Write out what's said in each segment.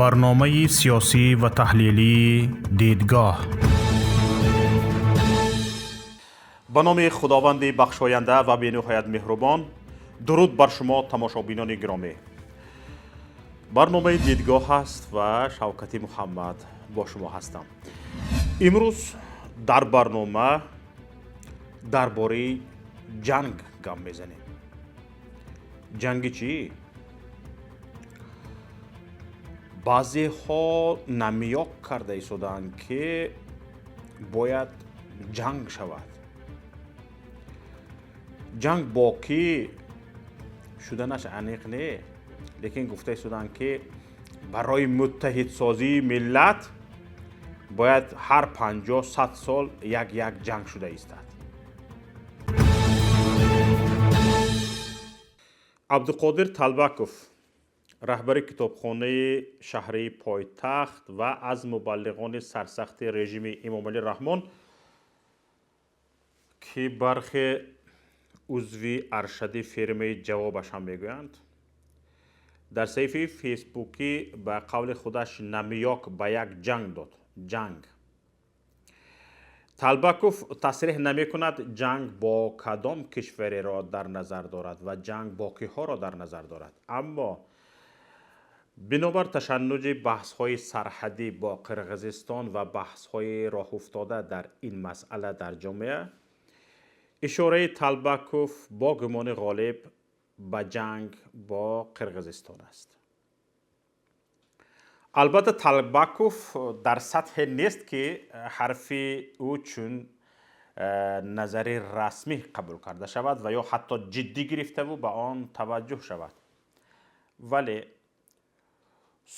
Барномаи сиёсӣ ва таҳлилии «Дидгоҳ». Ба номи Худованди бахшоянда ва бениҳоят меҳрубон, дуруд бар шумо, тамошобинони гиромӣ. Барномаи «Дидгоҳ» аст ва Шавкати Муҳаммад бо шумо ҳастам. Имрӯз дар барнома дар бораи ҷанг гап мезанем. Ҷанги чӣ? Баъзеҳо намёк карда истодаанд, ки бояд ҷанг шавад. Ҷанг бо кӣ шуданаш аниқ не, лекин гуфта истодаанд, ки барои муттаҳидсозии миллат бояд ҳар 50-100 сол як як ҷанг шуда истад. Абдуқодир Талбаков, раҳбари китобхонаи шаҳрии пойтахт ва аз мубаллиғони сарсахти режими Эмомалӣ Раҳмон, ки бархе узви аршади фирмаи ҷавобаш ҳам мегӯянд, дар саҳифаи Фейсбукӣ ба қавли худаш намёк ба як ҷанг дод. Ҷанг. Талбаков тасреҳ намекунад, ҷанг бо кадом кишвареро дар назар дорад ва ҷанг бо киҳоро дар назар дорад, аммо бинобар ташаннуҷи баҳсҳои сарҳадӣ бо Қирғизистон ва баҳсҳои роҳуфтода дар ин масъала дар ҷомеа, ишораи Талбаков бо гумони ғолиб ба ҷанг бо Қирғизистон аст. Албатта, Талбаков дар сатҳе нест, ки ҳарфи ӯ чун назари расмӣ қабул карда шавад ва ё ҳатто ҷиддӣ гирифтаву ба он таваҷҷӯҳ шавад, вале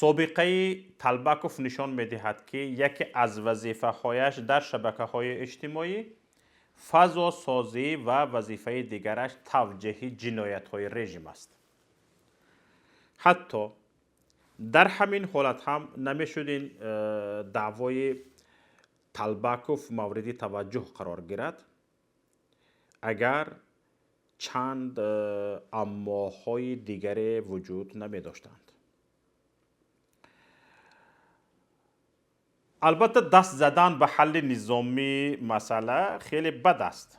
собиқаи Талбаков нишон медиҳад, ки яке аз вазифаҳояш дар шабакаҳои иҷтимоӣ фазосозӣ ва вазифаи дигараш тавҷеҳи ҷиноятҳои режим аст. Ҳатто дар ҳамин ҳолат ҳам намешуд ин даъвои Талбаков мавриди таваҷҷӯҳ қарор гирад, агар чанд аммоҳои дигаре вуҷуд намедоштанд. Албатта, даст задан ба ҳалли низомии масъала хеле бад аст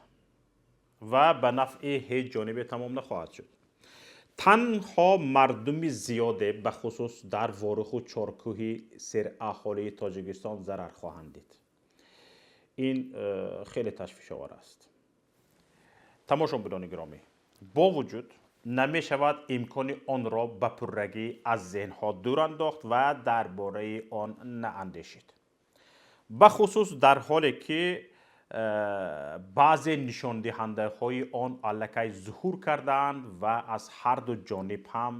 ва ба нафъи ҳеҷ ҷонибе тамом нахоҳад шуд. Танҳо мардуми зиёде, бахусус дар Воруху Чоркӯҳи сераҳолии Тоҷикистон, зарар хоҳанд дид. Ин хеле ташвишовар аст. Тамошобинони гиромӣ, бо вуҷуд намешавад имкони онро ба пуррагӣ аз зеҳнҳо дур андохт ва дар бораи он наандешид, бахусус дар ҳоле ки баъзе нишондиҳандаҳои он аллакай зуҳур кардаанд ва аз ҳарду ҷониб ҳам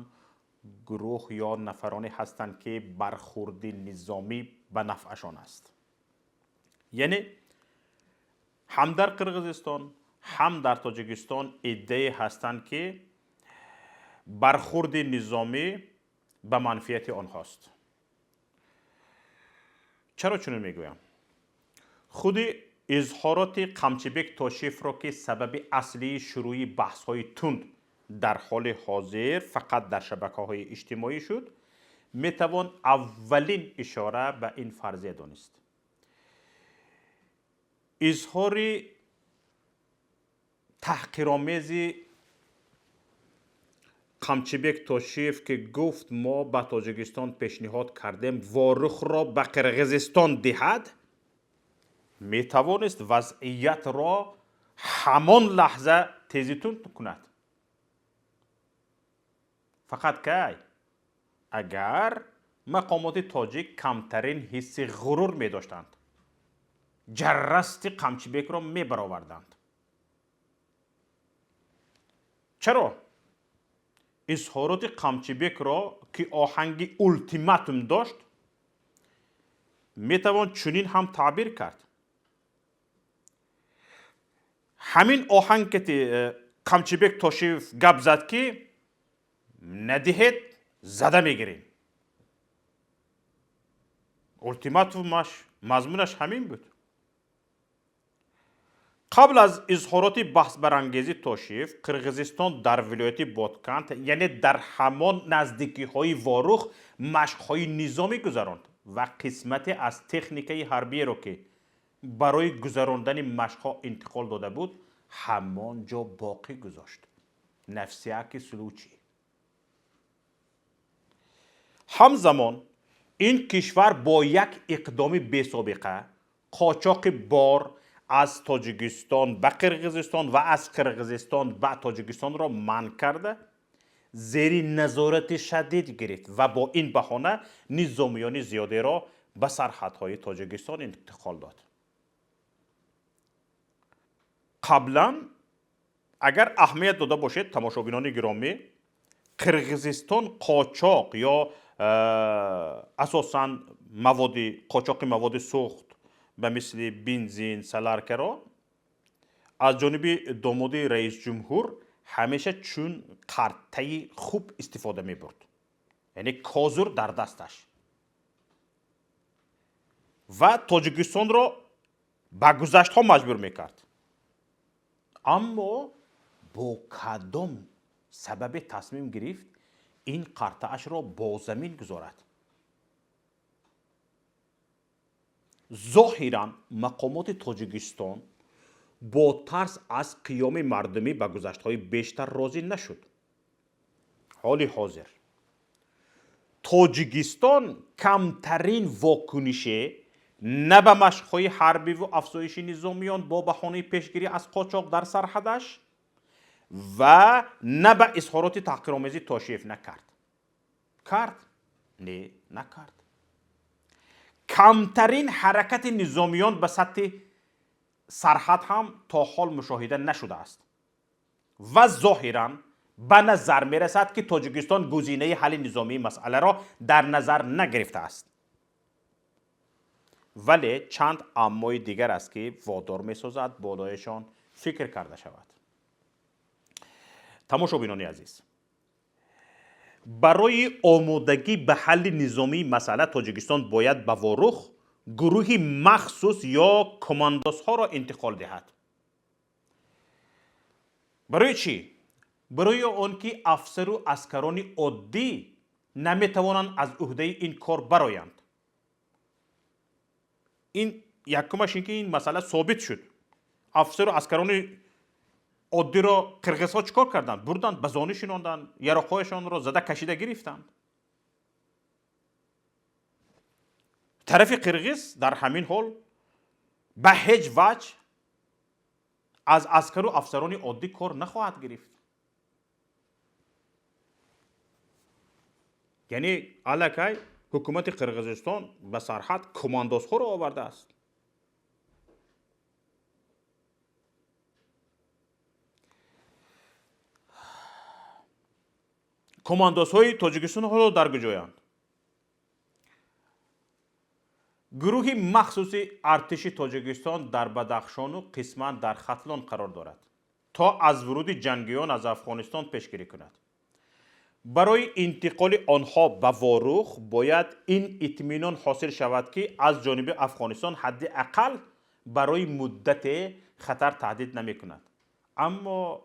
гурӯҳ ё нафароне ҳастанд, ки бархурди низомӣ ба нафъашон аст. Яъне ҳам дар Қирғизистон, ҳам дар Тоҷикистон иддае ҳастанд, ки бархурди низомӣ ба манфиати онҳост. Чаро чунин мегӯям? Худи изҳороти Қамчибек Тошиевро, ки сабаби аслии шурӯи баҳсҳои тунд дар ҳоли ҳозир фақат дар шабакаҳои иҷтимоӣ шуд, метавон аввалин ишора ба ин фарзия донист. Изҳори таҳқиромези Қамчибек Тошиев, ки гуфт, мо ба Тоҷикистон пешниҳод кардем Ворухро ба Қирғизистон диҳад, метавонист вазъиятро ҳамон лаҳза тезитунд кунад. Фақат кай? Агар мақомоти тоҷик камтарин ҳисси ғурур медоштанд, ҷаррасти Қамчибекро мебароварданд. Чаро изҳороти Қамчибекро, ки оҳанги ултиматум дошт, метавон чунин ҳам таъбир кард? Ҳамин оҳанг ки Қамчибек Тошиев гап зад, ки надиҳед, зада мегирем, ултиматумаш мазмунаш ҳамин буд. Қабл аз изҳороти баҳсбарангези Тошиев, Қирғизистон дар вилояти Ботканд, яъне дар ҳамон наздикиҳои Ворух, машқҳои низомӣ гузаронд ва қисмате аз техникаи ҳарбиеро, ки барои гузарондани машқҳо интиқол дода буд, ҳамон ҷо боқӣ гузошт. На всякий случай. Ҳамзамон ин кишвар бо як иқдоми бесобиқа қочоқи бор аз Тоҷикистон ба Қирғизистон ва аз Қирғизистон ба Тоҷикистонро манъ карда, зери назорати шадид гирифт ва бо ин баҳона низомиёни зиёдеро ба сарҳадҳои Тоҷикистон интиқол дод. Қаблан, агар аҳамият дода бошед, тамошобинони гиромӣ, Қирғизистон қочоқ ё асосан маводи қочоқи маводи сӯхт ба мисли бензин, соляркаро аз ҷониби домоди раисҷумҳур ҳамеша чун қартаи хуб истифода мебурд, яъне козур дар дасташ, ва Тоҷикистонро ба гузаштҳо маҷбур мекард. Аммо бо кадом сабабе тасмим гирифт ин қартаашро бо замин гузорад? Зоҳиран мақомоти Тоҷикистон бо тарс аз қиёми мардумӣ ба гузаштҳои бештар розӣ нашуд. Ҳоли ҳозир Тоҷикистон камтарин вокунише на ба машқҳои ҳарбиву афзоиши низомиён бо баҳонаи пешгирӣ аз қочоқ дар сарҳадаш ва на ба изҳороти таҳқиромези Тошиев накард. Кард? Не, накард. Камтарин ҳаракати низомиён ба сатҳи сарҳад ҳам то ҳол мушоҳида нашудааст ва зоҳиран ба назар мерасад, ки Тоҷикистон гузинаи ҳалли низомии масъаларо дар назар нагирифтааст. Вале чанд аммои дигар аст, ки водор месозад болояшон фикр карда шавад. Тамошобинони азиз, барои омодагӣ ба ҳалли низомии масъала Тоҷикистон бояд ба Ворух гурӯҳи махсус ё командосҳоро интиқол диҳад. Барои чӣ? Барои он ки афсару аскарони оддӣ наметавонанд аз ӯҳдаи ин кор бароянд. Ин якумаш ин ки ин масъала собит шуд. Афсару аскарони оддиро қирғизҳо чӣ кор карданд? Бурданд, ба зонӣ шинонданд, яроқҳояшонро зада кашида гирифтанд. Тарафи қирғиз дар ҳамин ҳол ба ҳеҷ ваҷҳ аз аскару афсарони оддӣ кор нахоҳад гирифт. Яъне аллакай ҳукумати Қирғизистон ба сарҳад командосҳоро овардааст. Командосҳои Тоҷикистон ҳоло дар куҷоянд? Гурӯҳи махсуси артиши Тоҷикистон дар Бадахшону қисман дар Хатлон қарор дорад, то аз вуруди ҷангиён аз Афғонистон пешгирӣ кунад. Барои интиқоли онҳо ба Ворух бояд ин итминон ҳосил шавад, ки аз ҷониби Афғонистон ҳадди ақал барои муддате хатар таҳдид намекунад. Аммо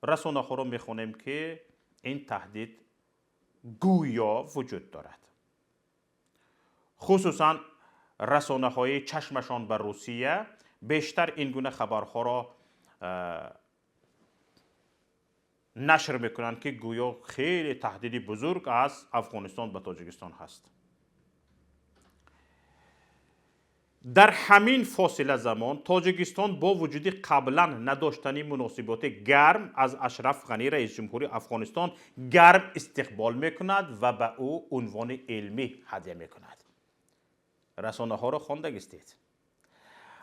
расонаҳоро мехонем, ки ин таҳдид гӯё вуҷуд дорад. Хусусан расонаҳои чашмашон ба Русия бештар ин гуна хабарҳоро нашр мекунанд, ки гӯё хеле таҳдиди бузург аз Афғонистон ба Тоҷикистон ҳаст. Дар ҳамин фосила замон Тоҷикистон бо вуҷуди қаблан надоштани муносиботи гарм аз Ашраф Ғанӣ, раисҷумҳури Афғонистон, гарм истиқбол мекунад ва ба ӯ унвони илмӣ ҳадя мекунад. Расонаҳоро хондагистед.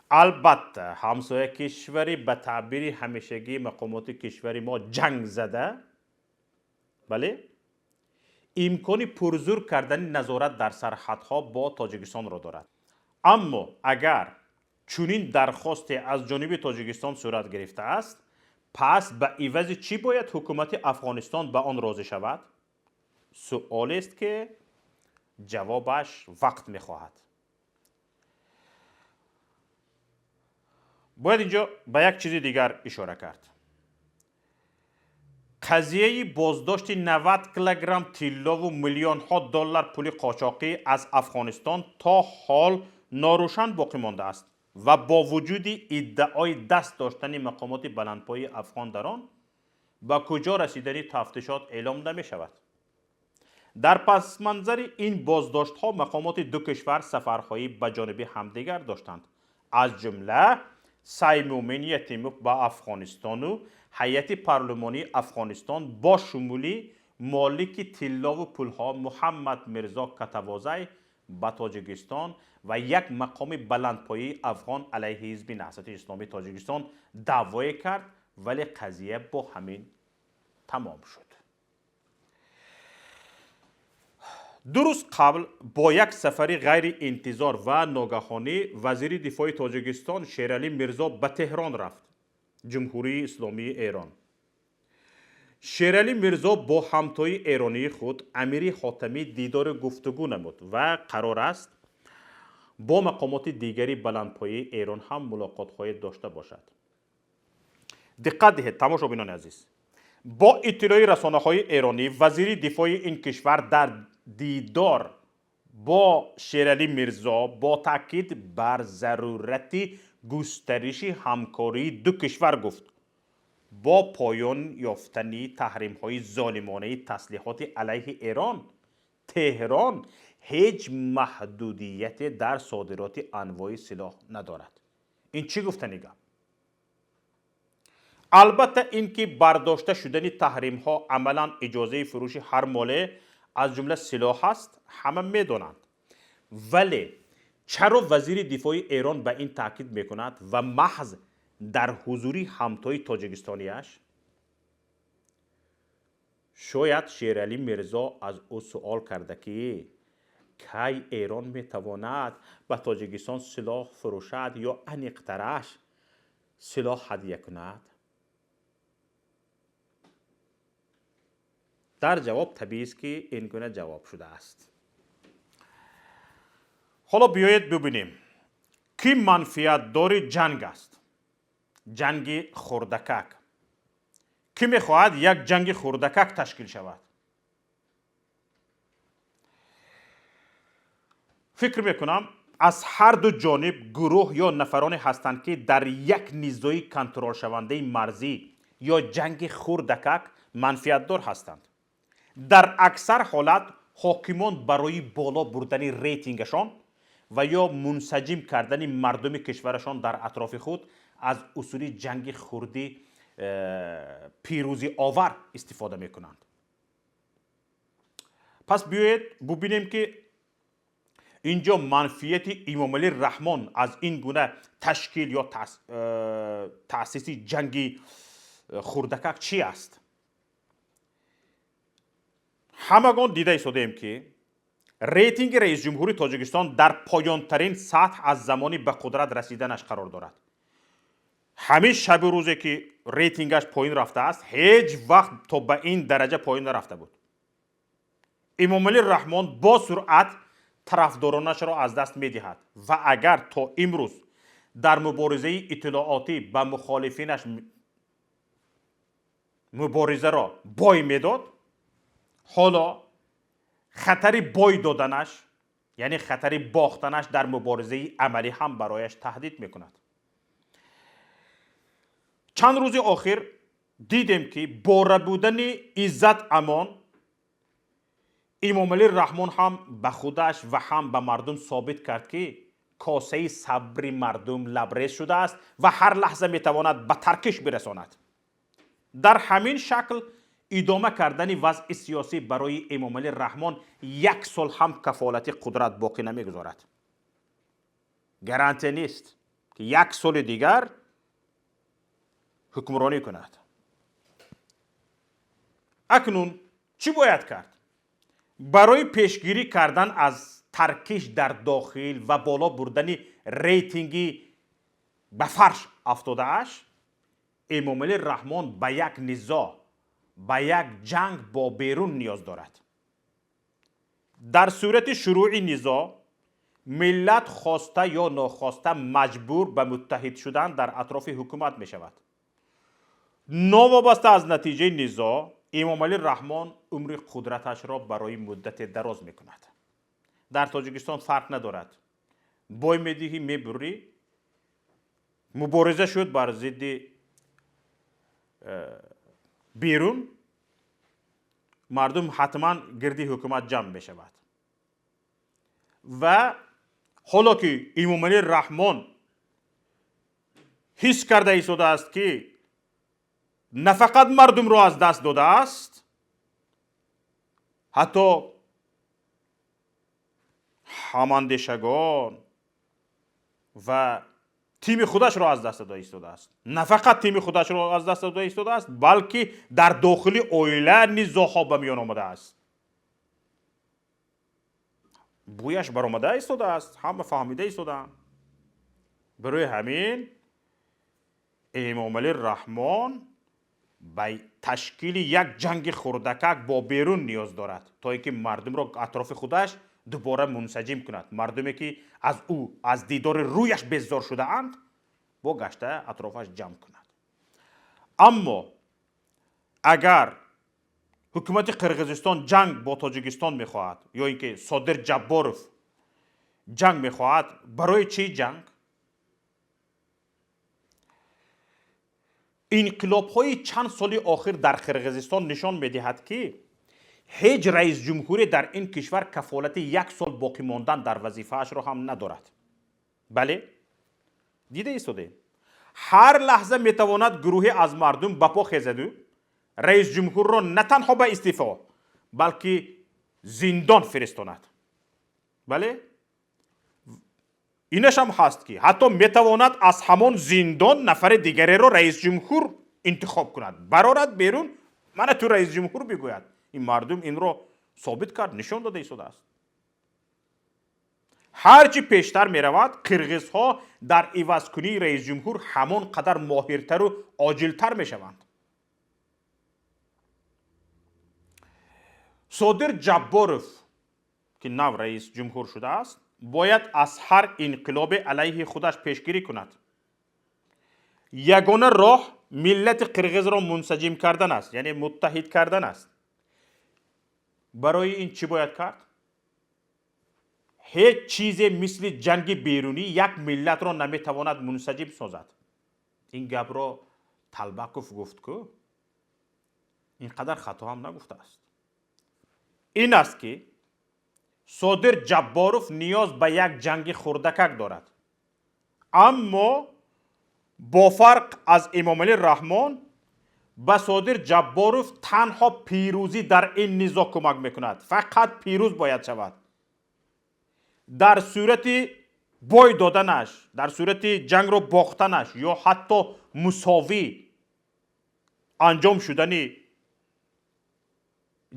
Албатта, ҳамсоя кишвари ба таъбири ҳамешагии мақомоти кишвари мо ҷанг зада, бале, имкони пурзур кардани назорат дар сарҳадҳо бо Тоҷикистонро дорад. Аммо агар чунин дархосте аз ҷониби Тоҷикистон сурат гирифтааст, пас ба ивази чӣ бояд ҳукумати Афғонистон ба он розӣ шавад? Суолест, ки ҷавобаш вақт мехоҳад. Бояд инҷо ба як чизи дигар ишора кард. Қазияи боздошти 90 килограмм тиллову миллионҳо доллар пули қочоқӣ аз Афғонистон то ҳол норӯшан боқӣ мондааст ва бо вуҷуди иддаои даст доштани мақомоти баландпояи афғон дар он, ба куҷо расидани тафтишот эълом намешавад. Дар пасманзари ин боздоштҳо мақомоти ду кишвар сафарҳои ба ҷониби ҳамдигар доштанд, аз ҷумла Саймумин Ятимов ба Афғонистону ҳайати парлумонии Афғонистон бо шумули молики тиллову пулҳо Муҳаммад Мирзо Катавозай ба Тоҷикистон ва як мақоми баландпояи афғон алайҳи Ҳизби Наҳзати Исломии Тоҷикистон даъвое кард, вале қазия бо ҳамин тамом шуд. Ду рӯз қабл бо як сафари ғайриинтизор ва ногаҳонӣ вазири дифои Тоҷикистон Шералӣ Мирзо ба Теҳрон рафт, Ҷумҳурии Исломии Эрон. Шералӣ Мирзо бо ҳамтои эронии худ Амири Ҳотамӣ дидору гуфтугӯ намуд ва қарор аст бо мақомоти дигари баландпояи Эрон ҳам мулоқотҳое дошта бошад. Диққат диҳед, тамошобинони азиз, бо иттилои расонаҳои эронӣ вазири дифои ин кишвар дар дидор бо Шералӣ Мирзо бо таъкид бар зарурати густариши ҳамкории ду кишвар гуфт: бо поён ёфтани таҳримҳои золимонаи таслиҳоти алайҳи Эрон, Теҳрон ҳеҷ маҳдудияте дар содироти анвои силоҳ надорад. Ин чӣ гуфтани гап? Албатта, ин ки бардошта шудани таҳримҳо амалан иҷозаи фурӯши ҳар моле, аз ҷумла силоҳ аст, ҳама медонанд. Вале чаро вазири дифои Эрон ба ин таъкид мекунад ва маҳз дар ҳузури ҳамтои тоҷикистониаш? Шояд Шералӣ Мирзо аз ӯ суол карда, ки кай Эрон метавонад ба Тоҷикистон силоҳ фурӯшад ё аниқтараш силоҳ ҳадя кунад? Дар ҷавоб табиист, ки ин гуна ҷавоб шудааст. Ҳоло биёед бибинем, ки манфиатдори ҷанг аст. Ҷанги хурдакак. Кӣ мехоҳад як ҷанги хурдакак ташкил шавад? Фикр мекунам, аз ҳар ду ҷониб гурӯҳ ё нафароне ҳастанд, ки дар як низои контролшавандаи марзӣ ё ҷанги хурдакак манфиатдор ҳастанд. Дар аксар ҳолат ҳокимон барои боло бурдани рейтингашон ва ё мунсаҷим кардани мардуми кишварашон дар атрофи худ аз усули ҷанги хурди пирӯзиовар истифода мекунанд. Пас биёед бубинем, ки инҷо манфиати Имомалӣ Раҳмон аз ин гуна ташкил ё таъсиси ҷанги хурдакак чӣ аст? Ҳамагон дида истодаем, ки рейтинги раисҷумҳури Тоҷикистон дар поёнтарин сатҳ аз замони ба қудрат расиданаш қарор дорад. Ҳамин шабу рӯзе ки рейтингаш поён рафтааст, ҳеҷ вақт то ба ин дараҷа поён нарафта буд. Имомалӣ Раҳмон бо суръат тарафдоронашро аз даст медиҳад ва агар то имрӯз дар муборизаи иттилоотӣ ба мухолифинаш муборизаро бой медод, ҳоло хатари бой доданаш, яъне хатари бохтанаш дар муборизаи амалӣ ҳам барояш таҳдид мекунад. Чанд рӯзи охир дидем, ки бо рабудани Иззат Амон Имомалӣ Раҳмон ҳам ба худаш ва ҳам ба мардум собит кард, ки косаи сабри мардум лабрез шудааст ва ҳар лаҳза метавонад ба таркиш бирасонад. Дар ҳамин шакл идома кардани вазъи сиёсӣ барои Эмомалӣ Раҳмон як сол ҳам кафолати қудрат боқӣ намегузорад. Гарантия нест, ки як соли дигар ҳукмронӣ кунад. Акнун чӣ бояд кард? Барои пешгирӣ кардан аз таркиш дар дохил ва боло бурдани рейтинги ба фарш афтодааш, Эмомалӣ Раҳмон ба як низоъ, ба як ҷанг бо берун ниёз дорад. Дар сурати шурӯъи низоъ Миллат хоста ё нохоста маҷбур ба муттаҳид шудан дар атрофи ҳукумат мешавад. Новобаста аз натиҷаи низоъ, Эмомалӣ Раҳмон умри қудраташро барои муддате дароз мекунад. Дар Тоҷикистон фарқ надорад, бой медиҳӣ, мебурӣ. Мубориза шуд бар зидди берун, мардум ҳатман гирди ҳукумат ҷамъ мешавад. Ва ҳоло ки Эмомалӣ Раҳмон ҳис карда истодааст, ки на фақат мардумро аз даст додааст, ҳатто ҳамандешагон ва тими худашро аз даст дода истодааст. На фақат тими худашро аз даст дода истодааст, балки дар дохили оила низоъҳо ба миён омадааст, бӯяш баромада истодааст, ҳама фаҳмида истодаанд. Барои ҳамин Эмомалӣ Раҳмон ба ташкили як ҷанги хурдакак бо берун ниёз дорад, то ин ки мардумро атрофи худаш дубора мунсаҷим кунад. Мардуме, ки аз ӯ, аз дидори рӯяш безор шудаанд, бо гашта атрофаш ҷамъ кунад. Аммо агар ҳукумати Қирғизистон ҷанг бо Тоҷикистон мехоҳад ё ин ки Содир Ҷабборов ҷанг мехоҳад, барои чӣ ҷанг? Инқилобҳои чанд соли охир дар Қирғизистон нишон медиҳад, ки ҳеҷ раисҷумҳуре дар ин кишвар кафолати як сол боқӣ мондан дар вазифаашро ҳам надорад. Бале, дида истодем, ҳар лаҳза метавонад гурӯҳе аз мардум ба по хезаду раисҷумҳурро на танҳо ба истифо, балки зиндон фиристонад. Бале, инашам ҳаст, ки ҳатто метавонад аз ҳамон зиндон нафари дигареро раисҷумҳур интихоб кунад, барорад берун, мана ту раисҷумҳур бигӯяд. Ин мардум инро собит кард, нишон дода истодааст. Ҳарчи пештар меравад, қирғизҳо дар ивазкунии раисҷумҳур ҳамон қадар моҳиртару оҷилтар мешаванд. Содир Ҷабборов, ки нав раисҷумҳур шудааст, бояд аз ҳар инқилобе алайҳи худаш пешгирӣ кунад. Ягона роҳ миллати қирғизро мунсаҷим кардан аст, яъне муттаҳид кардан аст. Барои ин чӣ бояд кард? Ҳеҷ чизе мисли ҷанги берунӣ як миллатро наметавонад мунсаҷим созад. Ин гапро Талбаков гуфт ку, ин қадар хато ҳам нагуфтааст. Ин аст, ки Содир Ҷабборов ниёз ба як ҷанги хурдакак дорад, аммо бо фарқ аз Эмомалӣ Раҳмон, ба Содир Ҷабборов танҳо пирӯзӣ дар ин низоъ кӯмак мекунад. Фақат пирӯз бояд шавад. Дар сурати бой доданаш, дар сурати ҷангро бохтанаш ё ҳатто мусовӣ анҷом шудани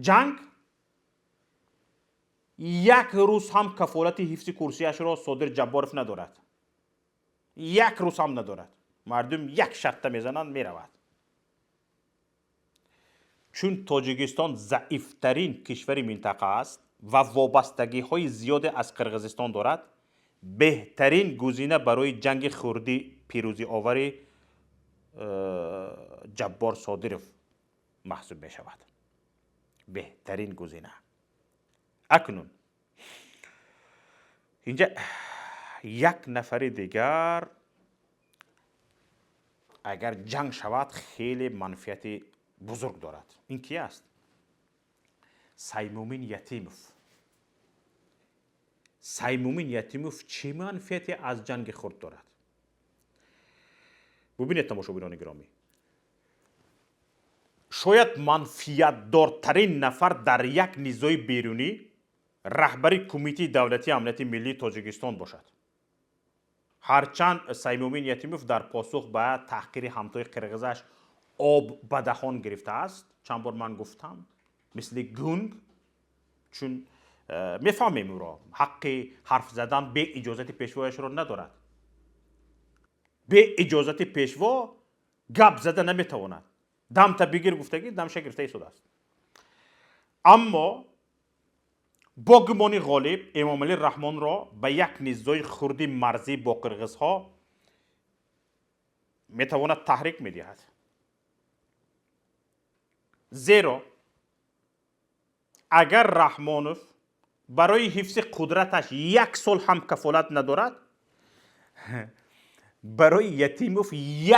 ҷанг, як рӯз ҳам кафолати ҳифзи курсияшро Содир Ҷабборов надорад, як рӯз ҳам надорад. Мардум як шартта мезананд, меравад. Чун Тоҷикистон заифтарин кишвари минтақа аст ва вобастагиҳои зиёде аз Қирғизистон дорад, беҳтарин гузина барои ҷанги хурди пирӯзиовари Ҷаббор Содиров маҳсуб мешавад. Беҳтарин гузина. Акнун инҷа як нафари дигар, агар ҷанг шавад, хеле манфиати бузург дорад. Ин ки аст? Саймумин Ятимов. Саймумин Ятимов чӣ манфиате аз ҷанги хурд дорад? Бубинед, тамошобинони гиромӣ, шояд манфиатдортарин нафар дар як низои берунӣ раҳбари Кумитаи давлатии амнияти миллии Тоҷикистон бошад. Ҳарчанд Саймумин Ятимов дар посух ба таҳқири ҳамтои қирғизаш об ба даҳон гирифтааст, чанд бор ман гуфтам, мисли гунг, чун мефаҳмем, ӯро ҳаққи ҳарф задан бе иҷозати пешвояшро надорад. Бе иҷозати пешво гап зада наметавонад. Дамта бигир гуфтагӣ, дамша гирифта истодааст. Аммо Бо гумони ғолиб Эмомалӣ Раҳмонро ба як низои хурди марзӣ бо қирғизҳо метавонад таҳрик медиҳад. Зеро агар Раҳмонов барои ҳифзи қудраташ як сол ҳам кафолат надорад, барои Ятимов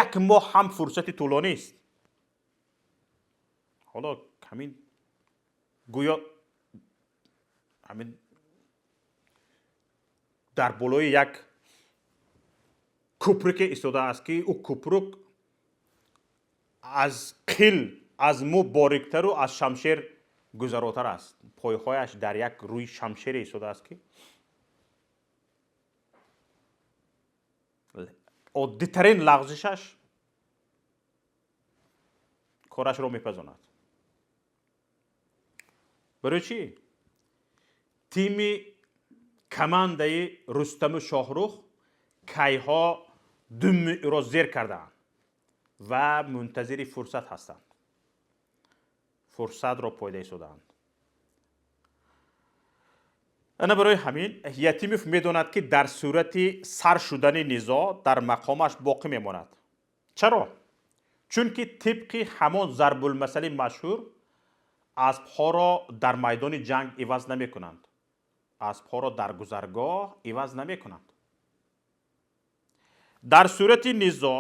як моҳ ҳам фурсати тӯлонист. Ҳоло ҳамин гӯё ҳамин дар болои як кӯпруке истодааст, ки ӯ кӯпрук аз қил, аз мӯ бориктару аз шамшер гузаротар аст. Пойҳояш дар як рӯи шамшере истодааст, ки оддитарин лағзишаш корашро мепазонад. Барои чӣ? Тими командаи Рустаму Шоҳрух кайҳо думи ӯро зер кардаанд ва мунтазири фурсат ҳастанд. Фурсатро пайдо истодаанд. Ана барои ҳамин Ятимов медонад, ки дар сурати сар шудани низоъ дар мақомаш боқӣ мемонад. Чаро? Чунки тибқи ҳамон зарбулмасали машҳур аспҳоро дар майдони ҷанг иваз намекунанд. Аспҳоро дар гузаргоҳ иваз намекунанд. Дар сурати низоъ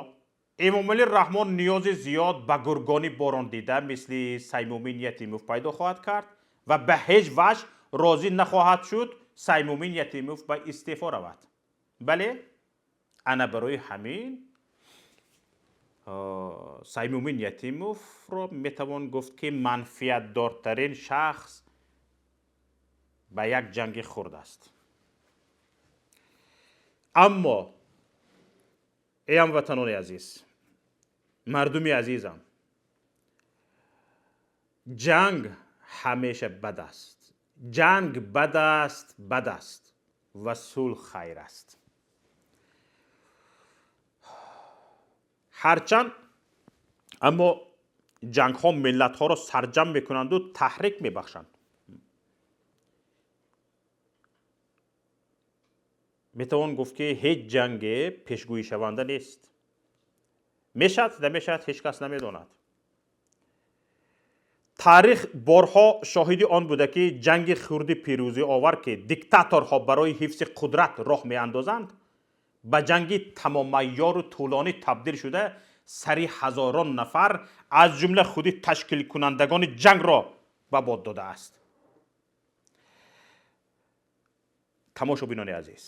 Эмомалӣ Раҳмон ниёзи зиёд ба гургони борондида мисли Саймумин Ятимов пайдо хоҳад кард ва ба ҳеҷ ваҷҳ розӣ нахоҳад шуд Саймумин Ятимов ба истеъфо равад. Бале, ана барои ҳамин Саймумин Ятимовро метавон гуфт, ки манфиатдортарин шахс ба як ҷанги хурд аст. Аммо эй ҳамватанони азиз, мардуми азизам, ҷанг ҳамеша бад аст. Ҷанг бад аст, бад аст ва сулҳ хайр аст. Ҳарчанд аммо ҷангҳо миллатҳоро сарҷамъ мекунанду таҳрик мебахшанд. Метавон гуфт, ки ҳеҷ ҷанге пешгӯишаванда нест. Мешавад, намешавад, ҳеҷ кас намедонад. Таърих борҳо шоҳиди он буда, ки ҷанги хурди пирӯзиовар, ки диктаторҳо барои ҳифзи қудрат роҳ меандозанд, ба ҷанги тамомайёру тӯлонӣ табдил шуда сари ҳазорон нафар аз ҷумла худи ташкилкунандагони ҷангро ба бод додааст. Тамошобинони азиз,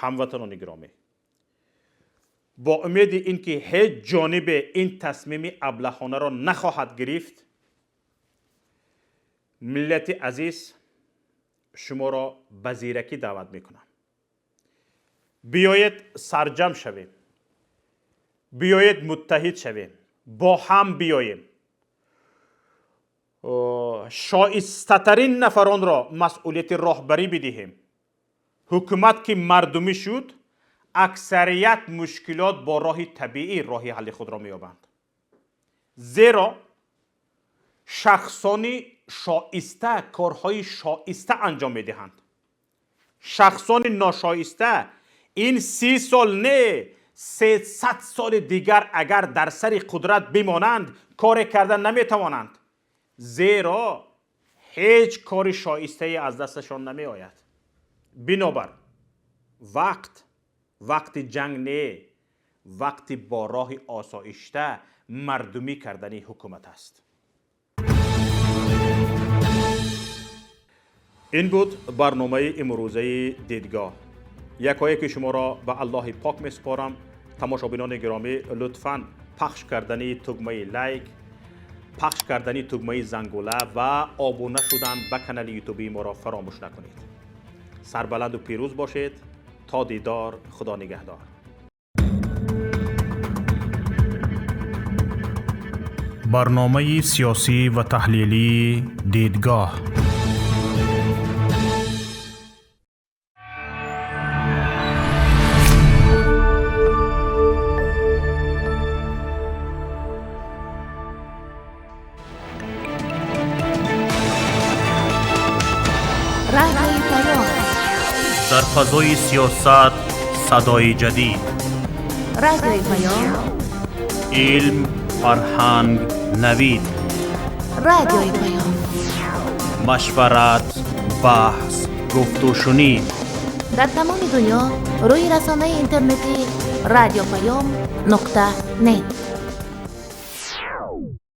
ҳамватанони гиромӣ, бо умеди ин ки ҳеҷ ҷонибе ин тасмими аблаҳонаро нахоҳад гирифт, миллати азиз шуморо ба зиракӣ даъват мекунам. Биёед сарҷамъ шавем, биёед муттаҳид шавем, бо ҳам биёем, шоистатарин нафаронро масъулияти роҳбарӣ бидиҳем. Ҳукумат ки мардумӣ шуд, аксарият мушкилот бо роҳи табиӣ роҳи ҳалли худро меёбанд. Зеро шахсони шоиста корҳои шоиста анҷом медиҳанд. Шахсони ношоиста ин 30 сол не, 300 соли дигар агар дар сари қудрат бимонанд, коре карда наметавонанд. Зеро ҳеҷ кори шоистае аз дасташон намеояд. Бинобар вақт вақти ҷанг не, вақти бо роҳи осоишта мардумӣ кардани ҳукумат аст. Ин буд барномаи имрӯзаи дидгоҳ. Якое ки шуморо ба Аллоҳи пок месупорам. Тамошобинони гиромӣ, лутфан пахш кардани тугмаи лайк, пахш кардани тугмаи зангула ва обуна шудан ба канали ютубии моро фаромӯш накунед. Сарбаланду пирӯз бошед. То дидор, Худо нигаҳдор. Барномаи сиёсӣ ва таҳлилии дидгоҳ. Радиои Паём. Дар фазои сиёсат садои ҷадид. Радиои Паём. Илм, фарҳанг, навид. Радиои Паём. Машварат, баҳс, гуфтушунид. Дар тамоми дунё рӯи расонаи интернетӣ радиопаём.нет.